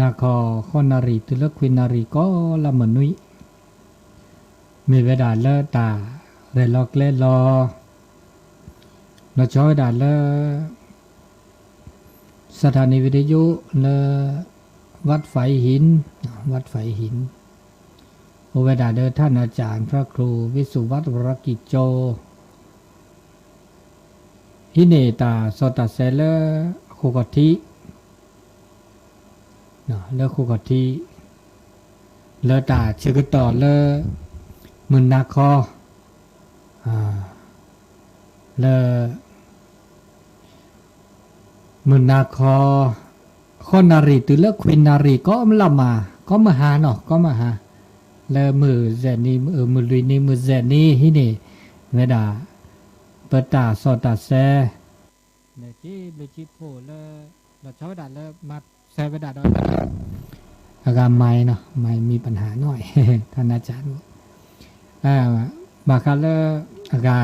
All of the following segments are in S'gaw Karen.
နၢ်ခီ ဃိးနၣ်ရံၣ်တုၤလၢခွံနၣ်ရံၣ်ကိးလါမုၢ်နွံ, မ့ၢ်ဝဲဒၣ်လၢတၢ်ရဲၣ်လီၤကျဲၤလီၤ လီၤဆီဝဲဒၣ်လၢ สถานีวิทยุ လၢ วัดฝายหิน, วัดฝายหิน, အိၣ်ဝဲဒၣ်လၢ ท่านอาจารย์พระครูวิสุวัฒน์ วรกิจโจ ဟံးန့ၢ်တၢ်စီတၢ်ဆှံလၢဃိာ်ခီၣ်ထံး လၢဃိာ်ခီၣ်ထံး လၢတၢ်ဆၢကတီၢ်လၢ မုၢ်နၤခီ လၢ မုၢ်နၤခီ ဃိးနၣ်ရံၣ်တုၤလၢခွံနၣ်ရံၣ် ကိးမုၢ်လါမး ကိးမုၢ်ဟါနီၤ ကိးမုၢ်ဟါ လၢမုၢ်စဲးနံၤ မုၢ်လွံၢ်နံၤ မုၢ်စဲးနံၤ ဟံးန့ၢ်ဝဲဒၣ် ပတၢ်စီတၢ်ဆှံ လၢက့ဘျုးက့ဖှိၣ်လၢ လီၤဆီဝဲဒၣ်လၢ မၤဆှဲဝဲဒၣ်ဒီး အဂၤမၤနီၤ မၤမံၤပနၢ်နီၤ ထါနါစၢ် ဘၣ်ဃးလၢ အဂၤ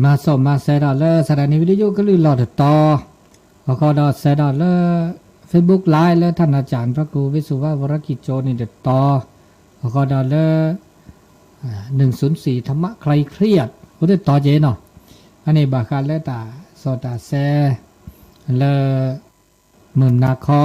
မၤစီၣ်မၤဆှဲဒီးလၢ สถานีวิทยุ ကလုာ်လီၢ်တတီၤ, အဃိဒီးဆှဲဒီးလၢ Facebook Live လၢ ท่านอาจารย์พระครูวิสุวัฒน์ วรกิจโจ န့ၣ်တတီၤ, အဃိဒီးလၢ หนึ่งศูนย์สี่ ธรรมะคลายเครียด အိၣ်တတီၤက့နီၤ, အန့ၣ်ဘၣ်ဃးလၢတၢ်စီတၢ်ဆှံ လၢ မုၢ်နၤခီ